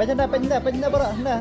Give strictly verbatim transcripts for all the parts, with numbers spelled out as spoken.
Pynda, pynda, pynda baroh, pynda.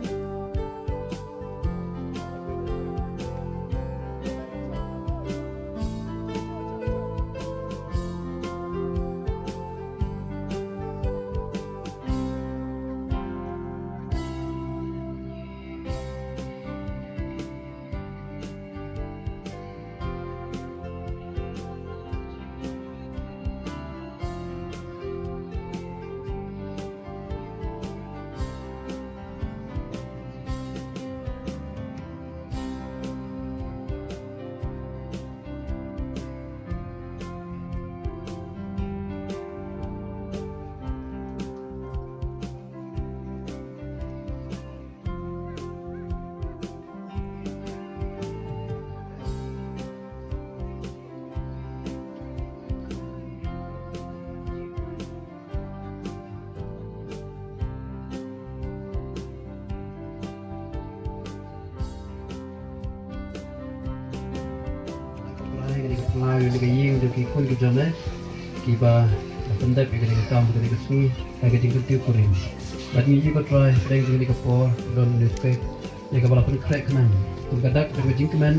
Kane ka ïing jong ki khun ki jong me kiba pyndep ïa kane ka kam kane ka sngi ha ka jingkyntiew kurim. Bad ngi ïa ko Trai pdeng jong kane ka por don newspaper ïa kaba la pynkhreh khnang kum ka dak jong ka jingkmen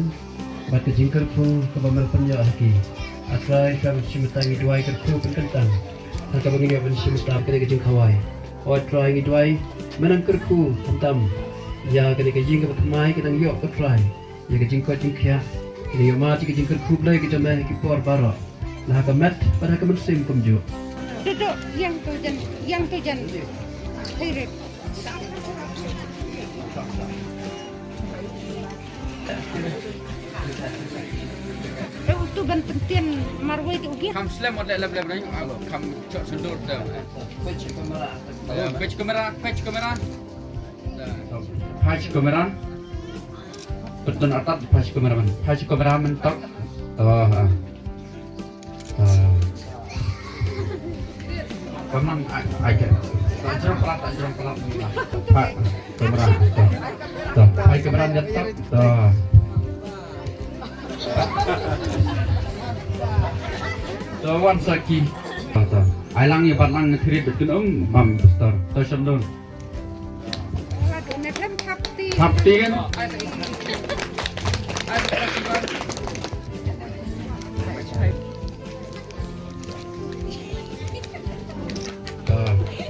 bad ka jingkyrkhu kaba me la pynïoh ha ki. A Trai, ka shim bynta ngi duwai kyrkhu pynkyntang ha kaba ngi ïoh ban shim bynta kane ka jingkhawai. O Trai, ngi duwai men nang kyrkhu khamtam ïa kane ka ïing kaba thymmai ka nang ïoh ko Trai ïa ka jingkoit jingkhiah. Ngi ïoh mad ïa ka jingkyrkhu Blei ka jong me ha ki por baroh, na ha ka met bad ha ka mynsiem kumjuh. Duduk, ïeng tu jan, ïeng tu jan. Hei, Rit. Eh, utu ban pyntian marwei tu ugi. Kham slem ot leh lep lep nang, alo, kham chok sendur tu. Page kamera, page kamera, page kamera. Page kamera. Betul atat page kamera man. Page kamera man tok. Oh, ha. Ah. Kamang a-, aja. Tak jrong pelat, tak jrong pelat. Pak, kamera. Tuh. Tuh, hai kamera nyetok. Tuh. Tuh, wan saki. Tuh, tuh. Ai lang ïa bat lang ngetherit betul em, mam bestor. Tuh, sendon. Thap ti kan?